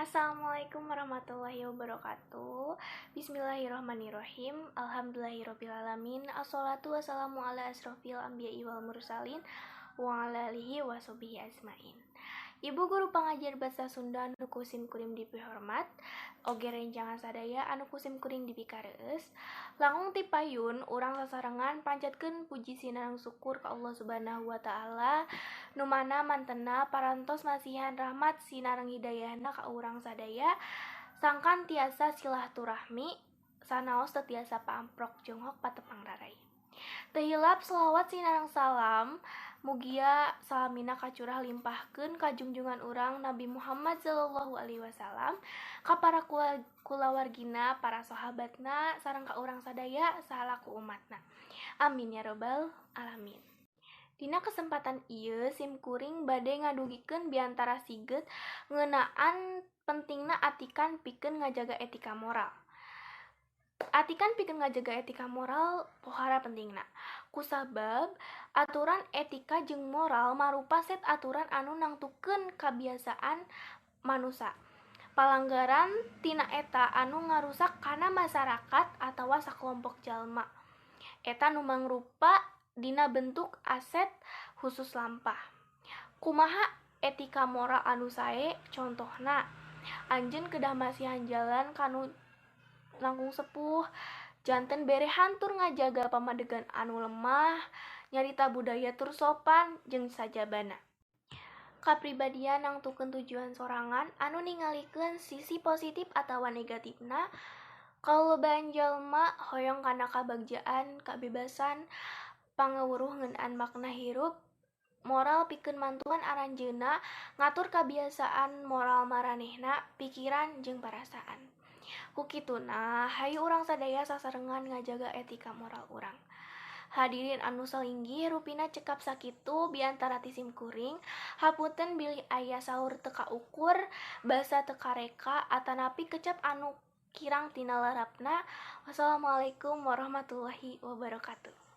Assalamualaikum warahmatullahi wabarakatuh. Bismillahirrahmanirrahim. Alhamdulillahirobbilalamin. Assalatu wassalamu ala asrofil anbiya'i wal mursalin wa ala alihi washabihi ajmain. Ibu guru pangajar bahasa Sunda anu ku sim kuring dipihormat, oge rencangan sadaya anu ku sim kuring dipikareus. Langkung ti payun urang sasarengan panjatkeun puji sinareng syukur ka Allah Subhanahu wa taala nu mana mantena parantos masihan rahmat sinareng hidayahna ka urang sadaya sangkan tiasa silaturahmi sanaos teu tiasa paamprok jonghok patepang rarai. Teu hilap selawat sinareng salam mugia salamina kacurah limpahkeun ka junjungan urang Nabi Muhammad sallallahu alaihi wasallam ka para kulawargina, para sahabatna sareng ka urang sadaya salaku umatna. Amin ya robbal alamin. Dina kesempatan ieu sim kuring bade ngadugikeun biantara sigeut ngeunaan pentingna atikan pikeun ngajaga etika moral. Atikan pikeun ngajaga etika moral pohara pentingna. Kusabab aturan etika jeung moral marupa set aturan anu nangtukeun kabiasaan manusa. Palanggaran tina eta anu ngarusak kana masyarakat atawa sakelompok jalma. Eta nu mangrupa dina bentuk aset khusus lampah. Kumaha etika moral anu sae? Contohna, anjeun kedah masihan jalan kanu langkung sepuh, janten bere tur ngajaga pamadegan anu lemah, nyarita budaya tur sopan jeung sajabana. Kapribadian nangtukeun tujuan sorangan anu ningalikeun sisi positif atawa negatifna. Kalolobaan jalma hoyong kana kabagjaan, kabebasan, pangawuruh ngeunaan makna hirup. Moral pikeun mantuan aranjeunna ngatur kabiasaan moral maranehna, pikiran jeung parasaan. Ku kituna, hayu urang sadaya sasarengan ngajaga etika moral urang. Hadirin anu salinggih, rupina cekap sakitu biantara ti sim kuring. Hapunten bilih aya saur teu kaukur, basa teu kareka, atanapi kecap anu kirang tinalarapna. Wassalamualaikum warahmatullahi wabarakatuh.